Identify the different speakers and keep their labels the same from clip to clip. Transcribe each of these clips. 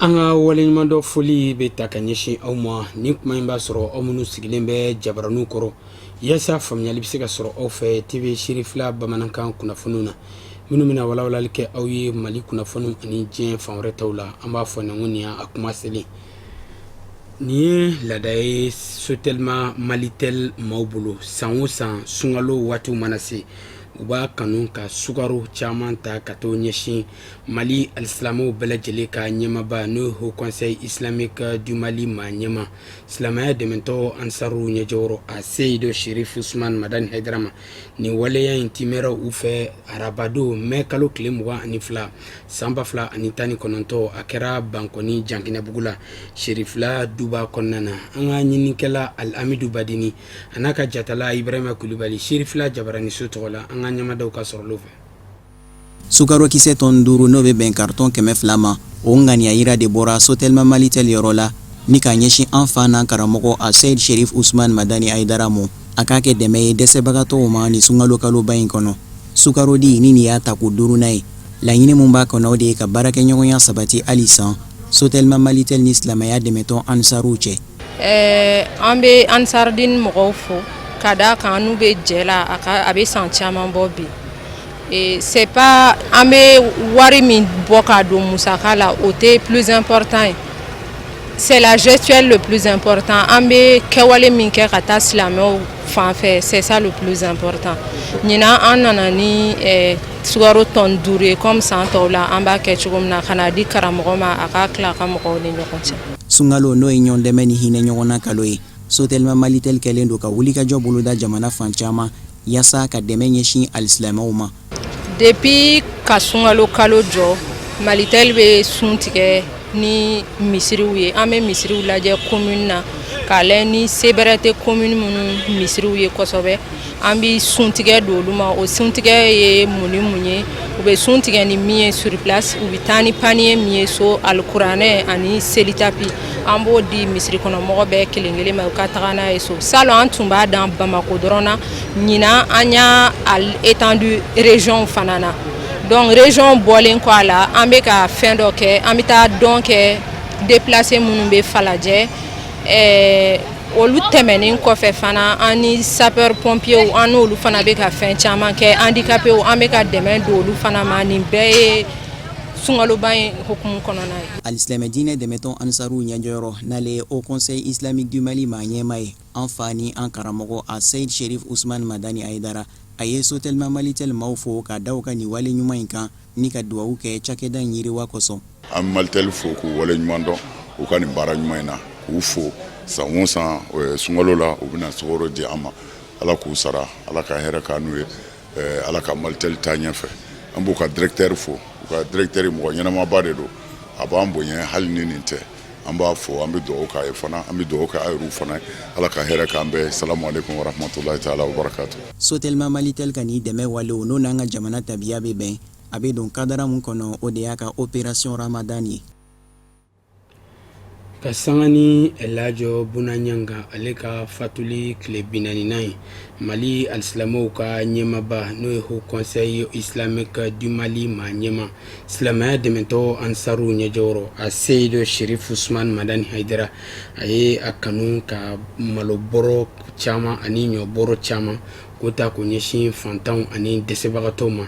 Speaker 1: An ka waleɲumandɔn foli bɛ ta ka ɲɛsin aw ma. Nin kuma in b'a sɔrɔ aw minnu sigilen bɛ jabaraninw kɔrɔ, yaasa faamuyali bɛ se ka sɔrɔ aw fɛ TV Serifila bamanankan kunnafoniw na, minnu bɛna walawalali kɛ aw ye Mali kunnafoniw ani diɲɛ fan wɛrɛ taw la. An b'a fɔ nin ko nin y'a kuma selen. Nin ye laada ye Sotelma Malitel maaw bolo. San o san, sunkalo waatiw mana se, u b'a kanu ka sukaro caman ta ka t'o ɲɛsin Mali alisilamɛw bɛɛ lajɛlen ka ɲɛmaaba, n'o ye Haut Conseil Islamique du Mali maa ɲɛmaa, silamɛya dɛmɛtɔn Ansaru ɲɛjɔyɔrɔ, a Seyidu Sherif Usman Madani Hayidara ma. Nin waleya in timɛra u fɛ arabadon mɛ kalo tile 22 san 2019. A kɛra Bankɔni Jankinɛbugu la, Serifila duba kɔnɔna na. An ka ɲininikɛla Alamidu Badini a n'a ka jatala Ibrahima Kulubali, Serifila jabaraniso tɔgɔ la, an ka ɲɛmadaw ka sɔrɔlo fɛ.
Speaker 2: Sukarokisɛ tɔn 5, n'o bɛ bɛn karitɔn 200 ma, o ŋaniya yira de bɔra Sotelma Malitel yɔrɔ la ni k'a ɲɛsin an fa n'an karamɔgɔ a Seyid Sherif Usman Madani Hayidara ma, a k'a kɛ dɛmɛ ye dɛsɛbagatɔw ma nin sunkalo kaloba in kɔnɔ. Sukarodi ni nin y'a tako duurunan ye, laɲini min b'a kɔnɔ, o de ye ka baarakɛɲɔgɔnya sabati hali san Sotelma Malitel ni silamɛya dɛmɛtɔn Ansaruw cɛ.
Speaker 3: Ɛɛ an bɛ Ansardine mɔgɔw fo ka d'a kan n'u bɛ jɛ la, a bɛ san caman bɔ bi. C'est pas an bɛ wari min bɔ k'a don musaka la, o tɛ plus important ye, c'est la gestuelle le plus important. An bɛ kɛwale min kɛ ka taa silamɛw fan fɛ, c'est ça le plus important. Ɲinan, an nana ni sukaro tɔn 5 ye, comme san tɔw la an b'a kɛ cogo min na, ka n'a di karamɔgɔ ma, a k'a tila a ka mɔgɔw ni ɲɔgɔn cɛ.
Speaker 2: Sunkalo, n'o ye ɲɔgɔn dɛmɛ ni hinɛ ɲɔgɔn na kalo ye, Sotelma Malitel kɛlen don ka wulikajɔ boloda jamana fan caman yaasa ka dɛmɛ ɲɛsin alisilamɛw ma.
Speaker 3: Depuis ka sunkalo kalo jɔ, Malitel bɛ sun tigɛ ni misiriw ye. An bɛ misiriw lajɛ commune na k'a lajɛ ni se bɛrɛ tɛ commune minnu misiriw ye kosɛbɛ, an bɛ suntigɛ don olu ma. O suntigɛ ye mun ni mun ye? U bɛ sun tigɛ ni min ye sur place, u bɛ taa ni panier min ye so, alikuranɛ ani selitapi, an b'o di misiri kɔnɔmɔgɔ bɛɛ kelen kelen ma, u ka taga n'a ye so. Salon, an tun b'a dan Bamakɔ dɔrɔn na. Ɲinan, an y'a étendu région fana na. Donc région bɔlen kɔ a la, an bɛ ka fɛn dɔ kɛ, an bɛ taa don kɛ déplacé minnu bɛ Falajɛ. Olu tɛmɛnen kɔfɛ fana, an ni sapeur pompier, an n'olu fana bɛ ka fɛn caman kɛ. Handicapés, an bɛ ka dɛmɛ don olu fana ma. Nin bɛɛ ye sunkaloba in hukumu kɔnɔna ye.
Speaker 2: Alisilamɛ diinɛ dɛmɛtɔn Ansaru ɲɛjɔyɔrɔ, n'ale ye Haut Conseil Islamique du Mali maa ɲɛmaa ye, an fa ni an karamɔgɔ a Seyid Sherif Usman Madani Hayidara, a ye Sotelma Malitel maaw fo ka da u ka nin wale ɲuman in kan ni ka dugawu kɛ cakɛda in yiriwa kosɔn.
Speaker 4: An bɛ Malitel fo k'u waleɲuman dɔn u ka nin baara ɲuman in na, k'u fo. San o san sunkalo la, u bɛna sukaro di an ma. Ala k'u sara, Ala ka hɛrɛ k'an n'u ye, Ala ka Malitel taa ɲɛfɛ. An b'u ka directeur fo. U ka directeur, mɔgɔ ɲɛnamaba de don, a b'an bonya hali ni nin tɛ. An b'a fo, an bɛ dugawu k'a ye fana, an bɛ dugawu kɛ a yɛrɛw fana ye. Ala ka hɛrɛ k'an bɛɛ. Salamu aleykum warahmatulahi taala wabarakatu.
Speaker 2: Sotelma Malitel ka nin dɛmɛ walew, n'o n'an ka jamana tabiya bɛ bɛn, a bɛ don kadara min kɔnɔ, o de y'a ka opération Ramadan ye.
Speaker 1: Ka sanga ni Elhaji Buna Ɲanga ale ka fatuli tile 40nan ye, Mali alisilamɛw ka ɲɛmaaba, n'o ye Haut Conseil Islamique du Mali maa ɲɛmaa, silamɛya dɛmɛtɔn Ansaru ɲɛjɔyɔrɔ, a Seyidu Sherif Usman Madani Hayidara, a ye a kanu ka malo bɔrɔ caman ani ɲɔ bɔrɔ caman k'o ta k'o ɲɛsin fantanw ani dɛsɛbagatɔw ma,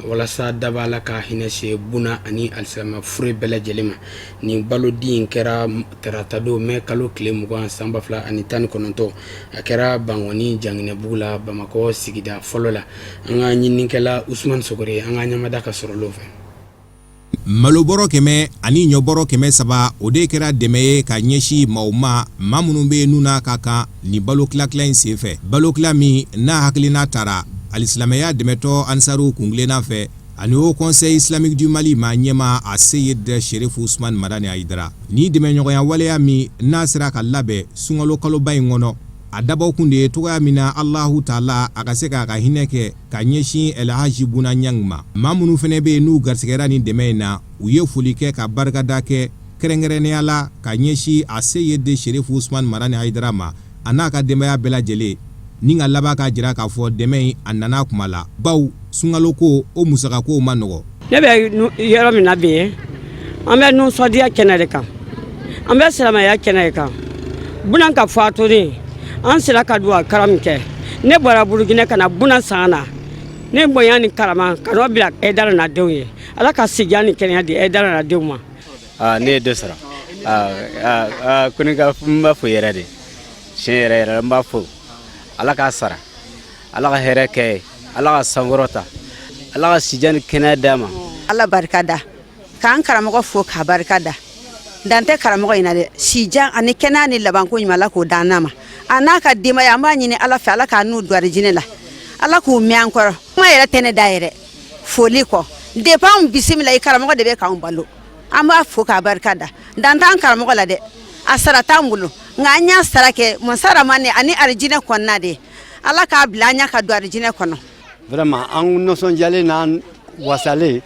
Speaker 1: walasa daba Ala ka hinɛ se Buna ani alisilamɛ fure bɛɛ lajɛlen ma. Nin balodi in kɛra taratadon mɛ kalo tile 20 san 2019. A kɛra Bankɔni Janginɛbugu la, Bamakɔ sigida fɔlɔ la. An ka ɲininikɛla Usumani Sogore, an ka ɲamada ka sɔrɔlo fɛ.
Speaker 5: Malobɔrɔ 100 ani ɲɔbɔrɔ 300, o de kɛra dɛmɛ ye ka ɲɛsin maaw ma, maa minnu bɛ yen n'u n'a ka kan nin balo tilatila in senfɛ. Balo tila min n'a hakilina tara alisilamɛya dɛmɛtɔn Ansaru kuntilenna fɛ ani Haut Conseil Islamique du Mali maa ɲɛmaa a Seyid Sherif Usman Madani Hayidara. Nin dɛmɛɲɔgɔnya waleya min n'a sera ka labɛn sunkalo kaloba in kɔnɔ, a dabɔkun de ye cogoya min na Alahu taala a ka se k'a ka hinɛ kɛ ka ɲɛsin Elhaji Buna Ɲang ma. Maa minnu fana bɛ yen n'u garisigɛra nin dɛmɛ in na, u ye foli kɛ ka barikada kɛ. Kɛrɛnkɛrɛnnenya la ka ɲɛsin a Seyidi Serifu Usumani Madani Hayidara ma, a n'a ka denbaya bɛɛ lajɛlen, ni ka laban k'a jira k'a fɔ dɛmɛ in a nana kuma la, bawo sunkalo ko o musakakow man nɔgɔ.
Speaker 6: Ne bɛ yɔrɔ min na bi, an bɛ nisɔndiya kɛnɛ de kan, an bɛ silamɛya kɛnɛ de kan. Buna ka fatuni, an sera ka duwa karam kɛ. Ne bɔra Burukina ka na Buna san na ne bonya ni karama ka n'o bila Hayidara n'a denw ye. Ala ka sijan ni kɛnɛya di Hayidara n'a denw ma.
Speaker 7: Ne ye dɔ sɔrɔ ko ne ka n b'a fo yɛrɛ de, tiɲɛ yɛrɛ yɛrɛ, n b'a fo. Ala k'a sara, Ala ka hɛrɛ kɛ ye, Ala ka sankɔrɔta, Ala ka sijan ni kɛnɛya d'a ma.
Speaker 8: Ala barika da, k'an karamɔgɔ fo k'a barika da. Dan tɛ karamɔgɔ in na dɛ, sijan ani kɛnɛya ni labanko ɲuman, Ala k'o d'an n'a ma, a n'a ka denbaya. An b'a ɲini Ala fɛ, Ala k'a n'u don arijinɛ la, Ala k'u mɛn an kɔrɔ. Kuma yɛrɛ tɛ ne da yɛrɛ foli kɔ. Depuis anw bisimila i karamɔgɔ de bɛ k'anw balo, an b'a fo k'a barika da. Dan t'an karamɔgɔ la dɛ, a sara t'an bolo, nka an y'a sara kɛ masa ramani ani arijinɛ kɔnɔna de. Ala k'a bila an ɲɛ ka don arijinɛ kɔnɔ.
Speaker 9: Vraiment, an nisɔndiyalen n'an wasalen,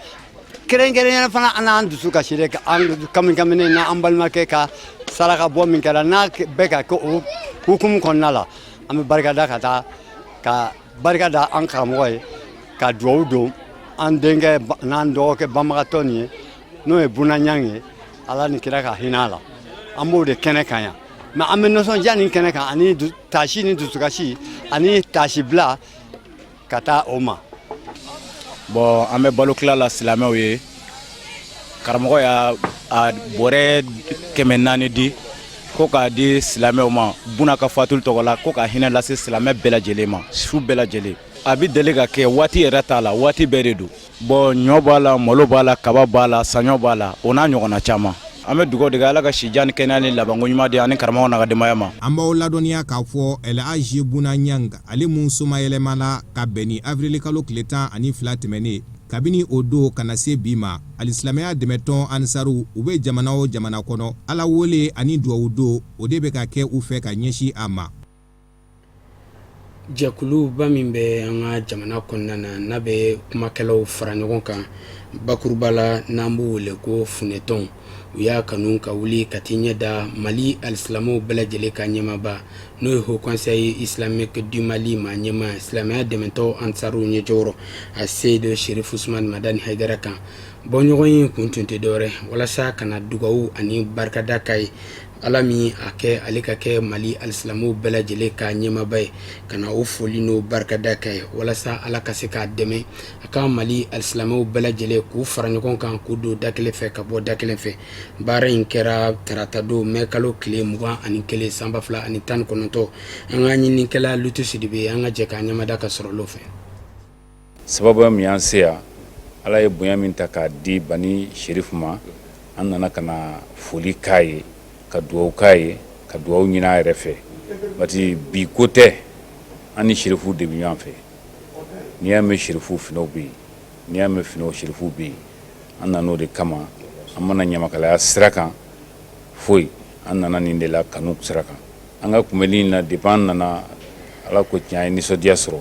Speaker 9: kɛrɛnkɛrɛnnenya fana an n'an dusu kasilen, an kami kaminen n'an balimakɛ ka saraka bɔ min kɛra, n'a bɛ ka kɛ o hukumu kɔnɔna la, an bɛ barika da ka taa ka barika da an karamɔgɔ ye, ka dugawu don an denkɛ n'an dɔgɔkɛ banbagatɔ nin ye, n'o ye Buna Ɲang ye. Ala ni kira ka hinɛ a la. An b'o de kɛnɛ kan yan, mais an bɛ nisɔndiya nin kɛnɛ kan ani taasi ni dusukasi ani taasi bila ka taa o ma.
Speaker 7: Bon, an bɛ balo tila la silamɛw ye. Karamɔgɔ y'a a bɔrɛ 400 di ko k'a di silamɛw ma Buna ka fatuli tɔgɔ la, ko ka hinɛ lase silamɛ bɛɛ lajɛlen ma, su bɛɛ lajɛlen. A bɛ deli ka kɛ, waati yɛrɛ t'a la, waati bɛɛ de don. Bon, ɲɔ b'a la, malo b'a la, kaba b'a la, saɲɔ b'a la, o n'a ɲɔgɔnna caman. An bɛ dugawu de kɛ, Ala ka sijan ni kɛnɛya ni labanko ɲuman di ani karamɔgɔ n'a ka denbaya ma.
Speaker 5: An b'aw ladɔnniya k'a fɔ El Hadj Buna Ɲang, ale mun somayɛlɛmana ka bɛn ni avirilikalo tile 12 tɛmɛnen, kabini o don ka na se bi ma, alisilamɛya dɛmɛtɔn Ansaru, u bɛ jamana o jamana kɔnɔ, Ala wele ani dugawu don, o de bɛ ka kɛ u fɛ ka ɲɛsin a ma.
Speaker 1: Jɛkuluba min bɛ an ka jamana kɔnɔna na, n'a bɛ kumakɛlaw fara ɲɔgɔn kan bakuruba la, n'an b'u wele ko funɛtɔn, u y'a kanu ka wuli ka t'i ɲɛ da Mali alisilamɛw bɛɛ lajɛlen ka ɲɛmaaba, n'o ye Haut Conseil islamique du Mali maa ɲɛmaa, silamɛya dɛmɛtɔn Ansaru ɲɛjɔyɔrɔ, a Seyidi Serifu Usumani Madani Hayidara kan. Bɔɲɔgɔn in kun tun tɛ dɔwɛrɛ walasa ka na dugawu ani barikada k'a ye, Ala min a kɛ ale ka kɛ Mali alisilamɛw bɛɛ lajɛlen ka ɲɛmaaba ye, ka na o foli n'o barikada k'a ye walasa Ala ka se k'a dɛmɛ a ka Mali alisilamɛw bɛɛ lajɛlen k'u fara ɲɔgɔn kan, k'u don da kelen fɛ ka bɔ da kelen fɛ. Baara in kɛra taratadon mɛ kalo tile 21 san 2019. An ka ɲininikɛla Lutu Sidibe, an ka jɛ k'a ɲɛmada ka sɔrɔ fɛ.
Speaker 10: Sababu min y'an se yan, Ala ye bonya min ta k'a di Bani Sherifu ma, an nana ka na foli k'a ye, ka dugawu k'a ye, ka dugawu ɲini a yɛrɛ fɛ, parce que bi ko tɛ, an ni Sherifu de bɛ ɲɔgɔn fɛ. N'i y'a mɛn Sherifu finɛw bɛ yen, n'i y'a mɛn finɛw Sherifu bɛ yen, an nana o de kama. An ma na ɲamakalaya sira kan foyi, an nana nin de la kanu sira kan. An ka kunbɛnni in na, depuis an nana, Ala ko tiɲɛ, an ye nisɔndiya sɔrɔ,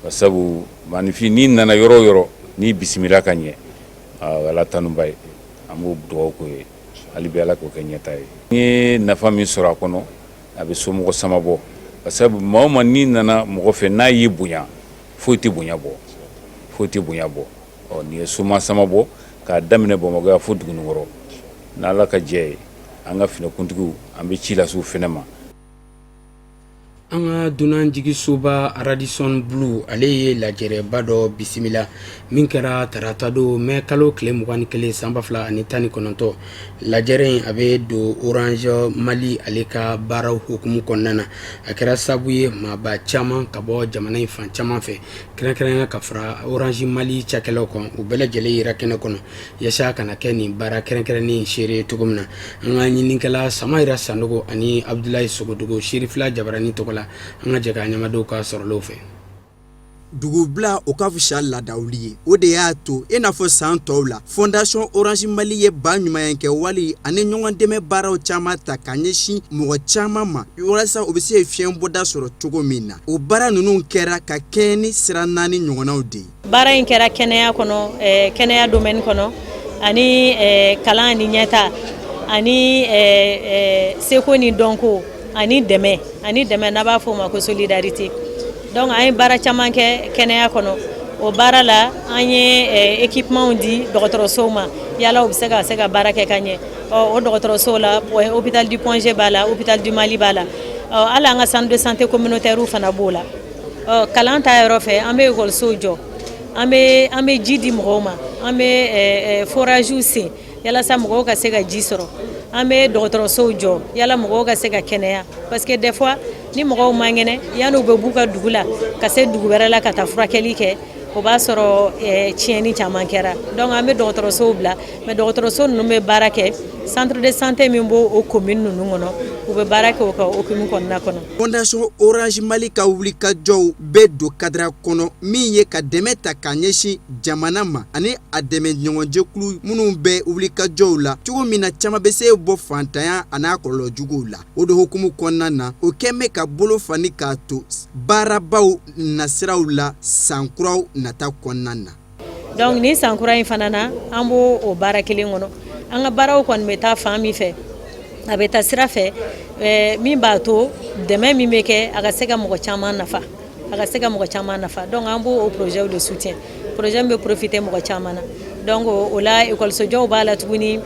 Speaker 10: sabu maaninfin n'i nana yɔrɔ o yɔrɔ, n'i bisimila ka ɲɛ, Ala tanuba ye. An b'o dugawu k'o ye hali bi, Ala k'o kɛ ɲɛta ye. N ye nafa min sɔrɔ a kɔnɔ, a bɛ somɔgɔ sama bɔ, sabu maa o maa n'i nana mɔgɔ fɛ, n'a y'i bonya, foyi tɛ bonya bɔ, foyi tɛ bonya bɔ. Ɔ nin ye soma sama bɔ k'a daminɛ Bamakɔ yan fo Dugunikɔrɔ. N'Ala ka jɛ ye, an ka finɛkuntigiw, an bɛ ci lase u fɛnɛ ma.
Speaker 1: An ka dunan jigisoba Radisson Blu, ale ye lajɛrɛba dɔ bisimila min kɛra taratadon mɛ kalo tile 21 san 2019. Lajɛrɛ in, a bɛ don Orange Mali ale ka baaraw hukumu kɔnɔna na. A kɛra sabu ye maaba caman ka bɔ jamana in fan caman fɛ, kɛrɛnkɛrɛnya ka fara Orange Mali cakɛlaw kan, u bɛɛ lajɛlen yera kɛnɛ kɔnɔ yaasa ka na kɛ nin baara kɛrɛnkɛrɛnnen seere cogo min na. An ka ɲininikɛla Samayira Sanogo ani Abudulayi Sogodogo Sirifila Jabarani tɔgɔ la, an ka jɛ k'a ɲɛmadaw ka sɔrɔlenw fɛ.
Speaker 11: Dugubila, o ka fisa laadawuli ye. O de y'a to, i n'a fɔ san tɔw la, Fondation Orange Mali ye ba ɲuman kɛ wali ani ɲɔgɔn dɛmɛ baaraw caman ta ka ɲɛsin mɔgɔ caman ma, walasa u bɛ se fiɲɛbɔda sɔrɔ cogo min na. O baara ninnu kɛra ka kɛɲɛ ni sira naani ɲɔgɔnnaw de ye.
Speaker 12: Baara in kɛra kɛnɛya kɔnɔ, kɛnɛya domaine kɔnɔ, ani kalan ani ɲɛta.
Speaker 3: Ani seko ni dɔnko ani dɛmɛ, ani dɛmɛ n'a b'a fɔ o ma ko solidarité. Donc an ye baara caman kɛ kɛnɛya kɔnɔ. O baara la, an ye équipement di dɔgɔtɔrɔsow ma yala u bɛ se ka baara kɛ ka ɲɛ. Ɔ, o dɔgɔtɔrɔsow la, hôpital du Point G b'a la, hôpital du Mali b'a la, ɔ, hali an ka centre de santé communautaire fana b'o la. Ɔ, kalan ta yɔrɔ fɛ, an bɛ ekɔlisow jɔ, an bɛ ji di mɔgɔw ma, an bɛ foragew sen yalasa mɔgɔw ka se ka ji sɔrɔ, an bɛ dɔgɔtɔrɔsow jɔ yala mɔgɔw ka se ka kɛnɛya, parce que des fois ni mɔgɔw man kɛnɛ, yanni u bɛ b'u ka dugu la ka se dugu wɛrɛ la ka taa furakɛli kɛ, o b'a sɔrɔ tiɲɛni caman kɛra. Donc an bɛ dɔgɔtɔrɔsow bila, mais dɔgɔtɔrɔso ninnu bɛ baara kɛ centre de santé min b'o o commune ninnu kɔnɔ, u bɛ baara kɛ o ka hokumu kɔnɔna kɔnɔ.
Speaker 11: Fondation Orange Mali ka wulikajɔw bɛ don cadre kɔnɔ min ye ka dɛmɛ ta k'a ɲɛsin jamana ma ani a dɛmɛ ɲɔgɔnjɛkulu minnu bɛ wulikajɔw la, cogo min na caman bɛ se bɔ fantanya an'a kɔlɔlɔ juguw la. O de hukumu kɔnɔna na, o kɛn bɛ ka bolo fani k'a to baarabaw nasiraw la san kuraw nata kɔnɔna na.
Speaker 3: Donc ni san kura in fana na, an b'o o baara kelen kɔnɔ. An ka baaraw kɔni bɛ taa fan min fɛ, a bɛ taa sira fɛ min b'a to dɛmɛ min bɛ kɛ, a ka se ka mɔgɔ caman nafa, a ka se ka mɔgɔ caman nafa. Donc an b'o o projet de soutien, projet min bɛ profiter mɔgɔ caman na. Donc o la, ekɔlisojɔw b'a la tuguni,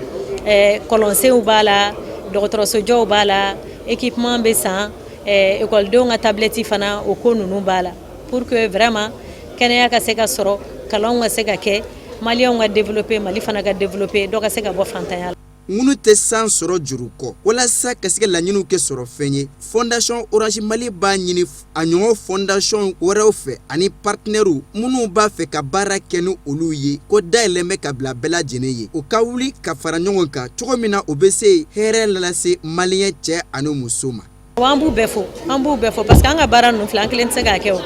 Speaker 3: kɔlɔnsenw b'a la, dɔgɔtɔrɔsojɔw b'a la, équipement bɛ san, ekɔlidenw ka tablette fana, o ko ninnu b'a la, pour que vraiment kɛnɛya ka se ka sɔrɔ, kalanw ka se ka kɛ, maliyɛnw ka développer, Mali fana ka développer, dɔ ka se ka bɔ fantanya la.
Speaker 11: Minnu tɛ san sɔrɔ juru kɔ walasa ka se ka laɲiniw kɛ sɔrɔ fɛn ye, Fondation Orange Mali b'a ɲini a ɲɔgɔn fondation wɛrɛw fɛ ani partenaires minnu b'a fɛ ka baara kɛ ni olu ye, ko dayɛlɛn bɛ ka bila bɛɛ lajɛlen ye, u ka wuli ka fara ɲɔgɔn kan cogo min na u bɛ se hɛrɛ lase maliyɛn cɛ ani muso ma.
Speaker 3: An b'u bɛɛ fo, an b'u bɛɛ fo, parce que an ka baara ninnu filɛ, an kelen tɛ se k'a kɛ. O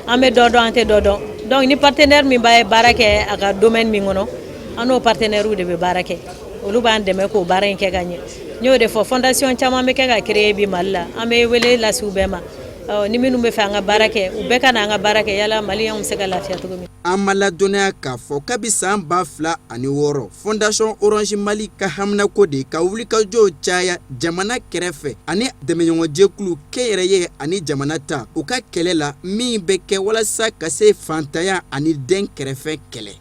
Speaker 3: an bɛ dɔ dɔn, an tɛ dɔ dɔn. Donc ni partenaire min b'a ye baara kɛ a ka domaine min kɔnɔ, an n'o partenaire de bɛ baara kɛ, olu b'an dɛmɛ k'o baara in kɛ ka ɲɛ. N y'o de fɔ, fondation caman bɛ kɛ ka créer bi Mali la. An bɛ wele lase u bɛɛ ma, ni minnu bɛ fɛ an ka baara kɛ, u bɛɛ ka na an ka baara kɛ yala maliyɛnw bɛ se ka lafiya cogo min.
Speaker 11: An ma ladɔnniya k'a fɔ kabi san 2006, Fondation Orange Mali ka haminako de ka wulikajɔw caya jamana kɛrɛfɛ ani dɛmɛɲɔgɔnjɛkulu kɛnyɛrɛye ani jamana ta u ka kɛlɛ la min bɛ kɛ walasa ka se fantanya ani den kɛrɛfɛ kɛlɛ.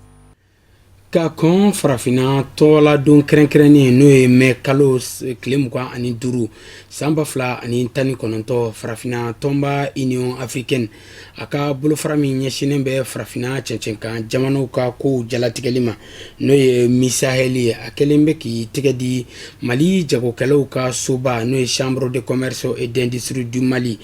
Speaker 1: Ka kɔn farafinna tɔgɔladon kɛrɛnkɛrɛnnen, n'o ye mɛ kalo tile 25 san 2019, farafinna tɔnba Union africaine, a ka bolofara min ɲɛsinnen bɛ farafinna cɛncɛnkan jamanaw ka kow jalatigɛli ma, n'o ye Mi-Sahel ye, a kɛlen bɛ k'i tɛgɛ di Mali jagokɛlaw ka soba, n'o ye Chambre de commerce et d'industrie du Mali,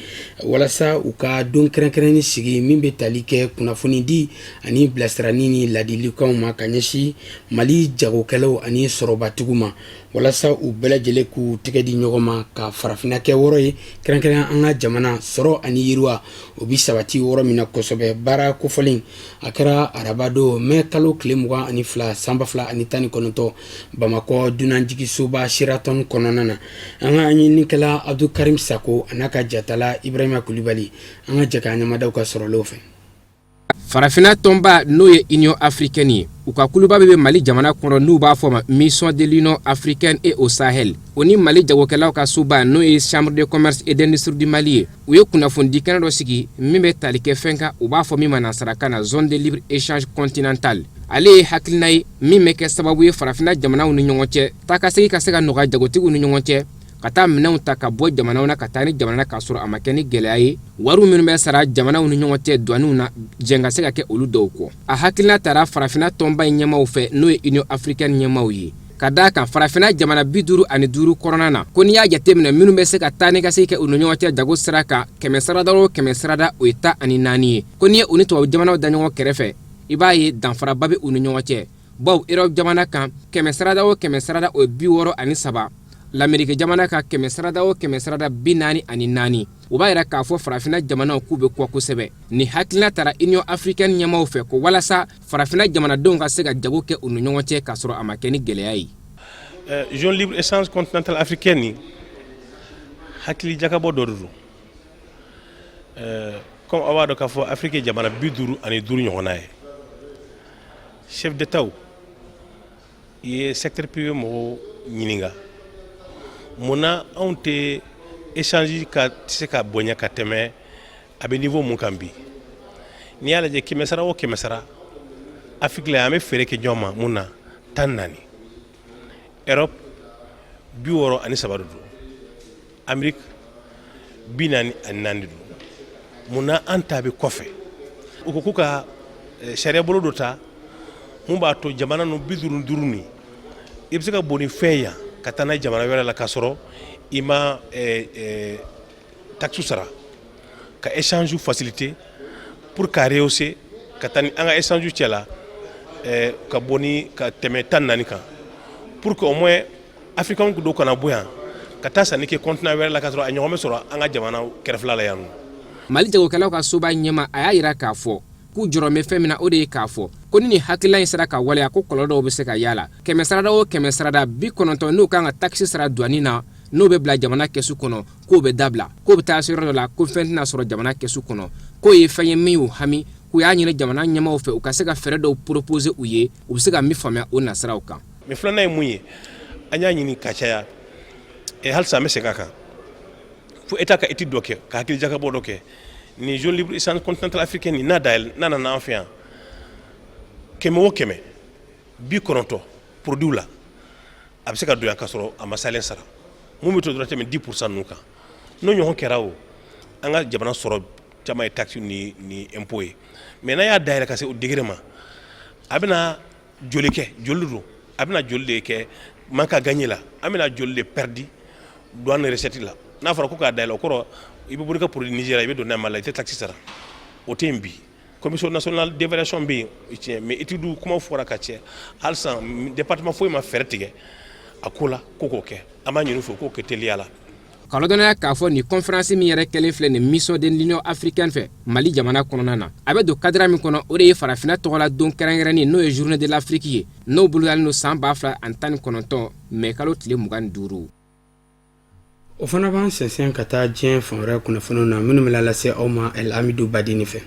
Speaker 1: walasa u ka don kɛrɛnkɛrɛnni sigi min bɛ tali kɛ kunnafoni di ani bilasirani ni ladilikanw ma ka ɲɛsin Mali jagokɛlaw ani sɔrɔbatigiw ma, walasa u bɛɛ lajɛlen k'u tɛgɛ di ɲɔgɔn ma ka farafinna kɛ wɔrɔ ye, kɛrɛnkɛrɛn an ka jamana sɔrɔ ani yiriwa, o bi sabati wɔrɔ min na kosɛbɛ. Baara kofɔlen a kɛra arabadon mɛ kalo tile 22 san 2019, Bamakɔ dunanjiginsoba Sheraton kɔnɔna na. An ka ɲininikɛla Abdulkarim Sako a n'a ka jatala Ibrahima Kulibali, an ka jɛ k'an ɲamadaw ka sɔrɔlenw fɛ.
Speaker 12: Farafinna tɔnba, n'o ye Union africaine ye, u ka kuluba bɛ Mali jamana kɔnɔ, n'u b'a fɔ ma Mission de l'Union africaine et au Sahel, o ni Mali jagokɛlaw ka soba, n'o ye Chambre de commerce et d'industrie du Mali ye, u ye kunnafonidi kɛnɛ dɔ sigi min bɛ tali kɛ fɛn kan, u b'a fɔ min ma nansarakan na zone de libre échange continentale. Ale ye hakilina ye min bɛ kɛ sababu ye farafinna jamanaw ni ɲɔgɔn cɛ taa ka segin ka se ka nɔgɔya jagotigiw ni ɲɔgɔn cɛ, ka taa minɛnw ta ka bɔ jamanaw na ka taa ni jamana, k'a sɔrɔ a ma kɛ ni gɛlɛya ye. Wariw minnu bɛ sara jamanaw ni ɲɔgɔn cɛ douaniw na, jɛn ka se ka kɛ olu dɔw kɔ. A hakilina tara farafinna tɔnba in ɲɛmaw fɛ, n'o ye Union africaine ɲɛmaw ye, ka d'a kan farafinna jamana 55 kɔnɔna na, ko n'i y'a jateminɛ, minnu bɛ se ka taa ni ka segin kɛ u ni ɲɔgɔn cɛ jago sira kan, 100 sarada o 100 sarada, o ye 14 ye. Ko n'i ye u ni tubabu jamanaw da ɲɔgɔn kɛrɛfɛ, i b'a ye danfaraba bɛ u ni ɲɔgɔn cɛ, bawo Europe jamana kan, 100 sarada o 100 sarada, o ye 63, Lameriki jamana ka 100 sarada o 100 sarada, 44. O b'a yira k'a fɔ farafinna jamanaw k'u bɛ kɔ kosɛbɛ. Ni hakilina tara Union africaine ɲɛmaw fɛ ko walasa farafinna jamanadenw ka se ka jago kɛ u ni ɲɔgɔn cɛ k'a sɔrɔ a ma kɛ ni gɛlɛya ye.
Speaker 13: Zone libre échange continentale africaine ni hakili jakabɔ dɔ de don. Comme aw b'a dɔn k'a fɔ Afrique ye jamana 55 ɲɔgɔnna ye, chef d'État ye secteur privé mɔgɔw ɲininka. Mun na anw tɛ échange ka se ka bonya ka tɛmɛ a bɛ niveau mun kan bi? N'i y'a lajɛ, 100 sara o 100 sara, Afrique la, an bɛ feere kɛ jɔn ma mun na? 14. Europe, 63 de don. Amérique, 44 de don. Mun na an ta bɛ kɔfɛ? U ko k'u ka sariya bolo dɔ ta mun b'a to jamana ninnu 55 nin, i bɛ se ka bɔ ni fɛn yan ka taa n'a ye jamana wɛrɛ la k'a sɔrɔ i ma taxe sara, ka échange faciliter pour ka rehausser ka taa ni an ka échange cɛ la, ka bɔ ni ka tɛmɛ 14 kan, pour que au moins africain dɔw kana bɔ yan ka taa sanni kɛ continent wɛrɛ la k'a sɔrɔ a ɲɔgɔn bɛ sɔrɔ an ka jamana kɛrɛfɛla la yan nɔ.
Speaker 12: Mali jagokɛlaw ka soba ɲɛmaa, a y'a yira k'a fɔ k'u jɔrɔ bɛ fɛn min na, o de ye k'a fɔ ko ni nin hakilila in sera ka waleya, ko kɔlɔlɔ dɔw bɛ se ka y'a la. 100 sarada o 100 sarada, 90 n'u kan ka takisi sara duwani na, n'o bɛ bila jamana kɛsu kɔnɔ, k'o bɛ dabila, k'o bɛ taa se yɔrɔ dɔ la ko fɛn tɛna sɔrɔ jamana kɛsu kɔnɔ. K'o ye fɛn ye min y'u hami, k'u y'a ɲini jamana ɲɛmaaw fɛ u ka se ka fɛɛrɛ dɔw proposer u ye, u bɛ se ka min faamuya o nasiraw kan.
Speaker 13: Mais filanan ye mun ye? An y'a ɲini ka caya, halisa an bɛ segin a kan, fo État ka étude dɔ kɛ, ka hakili jakabɔ dɔ kɛ. Ni zone libre échange continentale africaine nin n'a dayɛlɛ, n'a nana an fɛ yan, 100 o 100, 90 produit la, a bɛ se ka don yan k'a sɔrɔ a ma salen sara. Mun bɛ to dɔrɔn, tɛmɛ 10% ninnu kan. N'o ɲɔgɔn kɛra, o an ka jamana sɔrɔ caman ye taxe ni impôt ye. Mais n'a y'a dayɛlɛ ka se o degré ma, a bɛna joli kɛ? Joli don, a bɛna joli de kɛ manque à gagner la? An bɛna joli de perdu douane recette la? N'a fɔra ko k'a dayɛlɛ, o kɔrɔ i bɛ bɔ i ka produit Nigéria, i bɛ don n'a ye Mali la, i tɛ taxe sara. O tɛ yen bi. Commission nationale d'évaluation bɛ yen, tiɲɛ, mais étude kuma fɔra ka cɛ, halisa département foyi ma fɛɛrɛ tigɛ a ko la ko k'o kɛ. An b'a ɲini u fɛ k'o kɛ teliya la.
Speaker 12: Ka ladɔnniya k'a fɔ nin conférence min yɛrɛ kɛlen filɛ nin mission de l'Union africaine fɛ Mali jamana kɔnɔna na, a bɛ don cadre min kɔnɔ, o de ye farafinna tɔgɔla don kɛrɛnkɛrɛnnen, n'o ye journée de l'Afrique ye, n'o bolodalen don san 2019 mai kalo tile 25.
Speaker 1: O fana b'an sɛnsɛn ka taa diɲɛ fan wɛrɛ kunnafoniw na, minnu bɛna lase aw ma El Amidu Badini fɛ.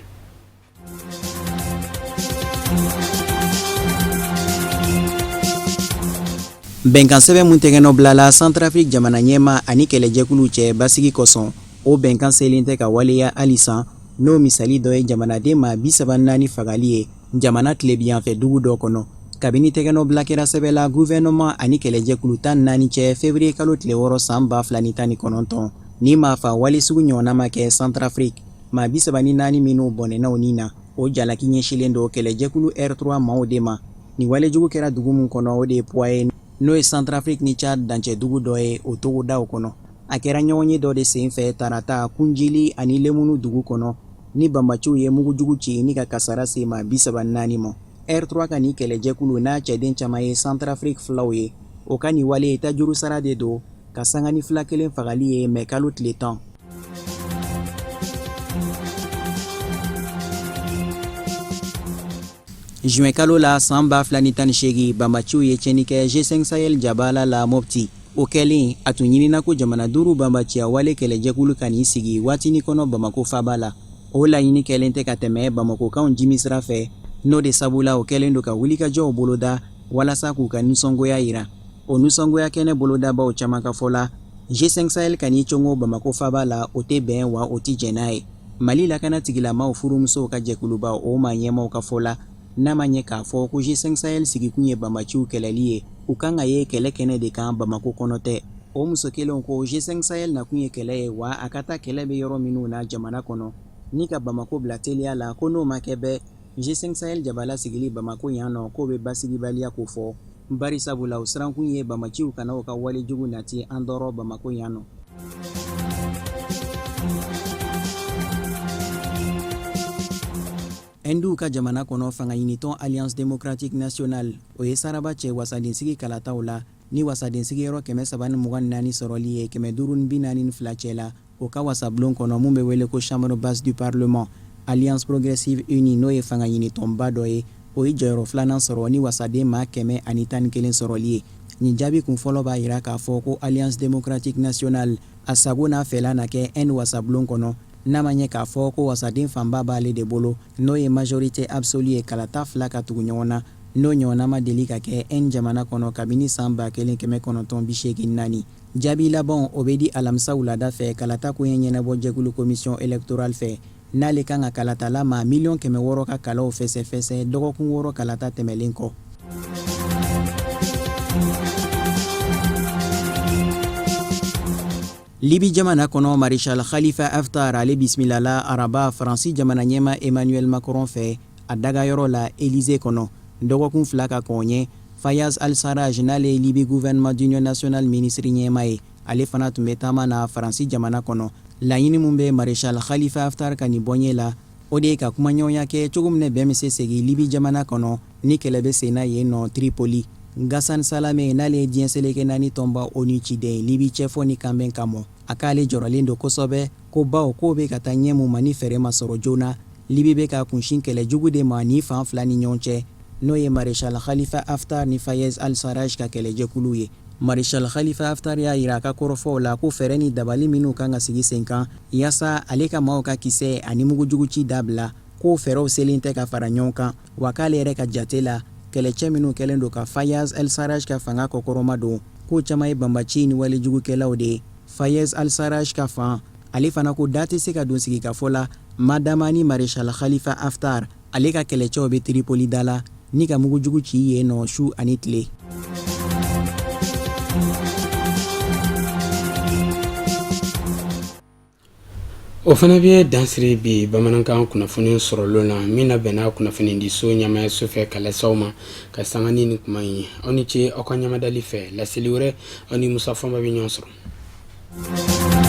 Speaker 2: Bɛnkan sɛbɛn min tɛgɛnɔ bilala Centrafrique jamana ɲɛmaa ani kɛlɛjɛkuluw cɛ basigi kosɔn, o bɛnkan selen tɛ ka waleya halisa, n'o misali dɔ ye jamanaden maa 34 fagali ye jamana tilebinyanfɛ dugu dɔ kɔnɔ. Kabini tɛgɛnɔbila kɛra sɛbɛn la gouvernement ani kɛlɛjɛkulu 14 cɛ février kalo tile 6 san 2019, ni maafa wale sugu ɲɔgɔnna ma kɛ Centrafrique. Maa 34 minnu bɔnɛna u ni na, o jalaki ɲɛsinlen don kɛlɛjɛkulu R3 maaw de ma. Nin walejugu kɛra dugu min kɔnɔ, o de ye Poa ye, n'o ye Centrafrique ni Tchad dancɛ dugu dɔ ye o togodaw kɔnɔ. A kɛra ɲɔgɔnye dɔ de senfɛ tarata Kunjili ani Lemunu dugu kɔnɔ, ni banbaciw ye mugujugu ci ni ka kasara se maa 34 ma. R3 ka nin kɛlɛjɛkulu n'a cɛden caman ye Centrafrique filaw ye, o ka nin wale ye tajuru sara de don ka sanga ni fila kelen fagali ye mɛ kalo tile 10. Juin kalo la san 2018, banbaciw ye tiɲɛni kɛ G5 Sahel jabala la Mopti. O kɛlen, a tun ɲinina ko jamana duuru banbaciya wale kɛlɛjɛkulu ka n'i sigi waatinin kɔnɔ Bamako faaba la. O laɲini kɛlen tɛ ka tɛmɛ Bamakokaw jimi sira fɛ, n'o de sabu la o kɛlen don ka wulikajɔw boloda walasa k'u ka nisɔngoya yira. O nisɔngoya kɛnɛ bolodabaaw caman ka fɔ la, G5 Sahel ka n'i congo Bamako faaba la, o tɛ bɛn wa o tɛ jɛn n'a ye. Mali lakana tigilamaw furumusow ka jɛkuluba o maa ɲɛmaaw ka fɔ la, n'a ma ɲɛ k'a fɔ ko G5 Sahel sigikun ye banbaciw kɛlɛli ye, u kan ka ye kɛlɛ kɛnɛ de kan, Bamako kɔnɔ tɛ. O muso kelenw ko G5 Sahel nakun ye kɛlɛ ye, wa a ka taa kɛlɛ bɛ yɔrɔ minnu na jamana kɔnɔ ni ka Bamako bila teliya la, ko n'o ma kɛ bɛɛ, G5 Sahel jabala sigili Bamako yan nɔ, k'o bɛ basigibaliya ko fɔ, bari sabula u sirankun ye banbaciw kana u ka wale jugu nati an dɔrɔ Bamako yan nɔ. Ɛndiw ka jamana kɔnɔ, fangaɲinitɔn Alliance Démocratique Nationale, o ye saraba cɛ wasadensigi kalataw la ni wasaden sigiyɔrɔ 324 sɔrɔli ye 542 cɛ la o ka wasabulon kɔnɔ mun bɛ wele ko chambre basse du parlement. Alliance Progressive Unie, n'o ye fangaɲinitɔnba dɔ ye, o ye jɔyɔrɔ filanan sɔrɔ ni wasaden maa 111 sɔrɔli ye. Nin jaabi kun fɔlɔ b'a jira k'a fɔ ko Alliance Démocratique Nationale a sago n'a fɛla na kɛ Inde wasabulon kɔnɔ, n'a ma ɲɛ k'a fɔ ko wasaden fanba b'ale de bolo, n'o ye majorité absolue ye kalata fila ka tugu ɲɔgɔn na, n'o ɲɔgɔnna ma deli ka kɛ Inde jamana kɔnɔ kabini san 1984. Jaabi laban o bɛ di alamisa wulada fɛ kalata koɲɛ ɲɛnabɔ jɛkulu commission électorale fɛ, n'ale kan ka kalatala maa miliyɔn 600 ka kalaw fɛsɛfɛsɛ dɔgɔkun 6 kalata tɛmɛlen kɔ. Libi jamana kɔnɔ, Maréchal Khalifa Haftar ale bisimilala araba Faransi jamana ɲɛmaa Emmanuel Macron fɛ a dagayɔrɔ la Élysée kɔnɔ, dɔgɔkun 2 ka kɔn ɲɛ. Fayez al-Sarraj, n'ale ye Libi gouvernement d'union nationale minisiri ɲɛmaa ye, ale fana tun bɛ taama na Faransi jamana kɔnɔ. Laɲini min bɛ Maréchal Khalifa Haftar ka nin bɔnye la, o de ye ka kumaɲɔgɔnya kɛ cogo min na bɛn bɛ se segin Libi jamana kɔnɔ ni kɛlɛ bɛ senna yen nɔ Tripoli. Ghassan Salame, n'ale ye diɲɛ seleke naani tɔnba ONU ciden ye Libi cɛfɔ ni kanbɛn kama, a k'ale jɔrɔlen don kosɛbɛ ko bawo kow bɛ ka taa ɲɛ mun ma ni fɛɛrɛ ma sɔrɔ joona, Libi bɛ ka kunsin kɛlɛ jugu de ma ni fan fila ni ɲɔgɔn cɛ, n'o ye Maréchal Khalifa Haftar ni Fayez al-Sarraj ka kɛlɛjɛkuluw ye. Maréchal Khalifa Haftar y'a jira a ka kɔrɔfɔw la ko fɛɛrɛ ni dabali minnu kan ka sigi sen kan yaasa ale ka maaw ka kisɛ ani mugujuguci dabila, k'o fɛɛrɛw selen tɛ ka fara ɲɔgɔn kan, wa k'ale yɛrɛ ka jate la, kɛlɛcɛ minnu kɛlen don ka Fayez al-Sarraj ka fanga kɔkɔrɔmadon, k'o caman ye banbaci ni walejugukɛlaw de ye. Fayez al-Sarraj ka fan, ale fana ko da tɛ se ka don sigikafɔ la madama ni Maréchal Khalifa Haftar ale ka kɛlɛcɛw bɛ Tripoli da la ni ka mugujugu ci yen nɔ su ani tile.
Speaker 1: O fana bɛ dansiri bi bamanankan kunnafoni sɔrɔlen na min labɛnna kunnafonidiso ɲɛmaayaso fɛ ka lase aw ma ka sanga ni nin kuma in ye. Aw ni ce aw ka ɲamadali fɛ. Laseli wɛrɛ, aw ni Musa Fɔnba bɛ ɲɔgɔn sɔrɔ.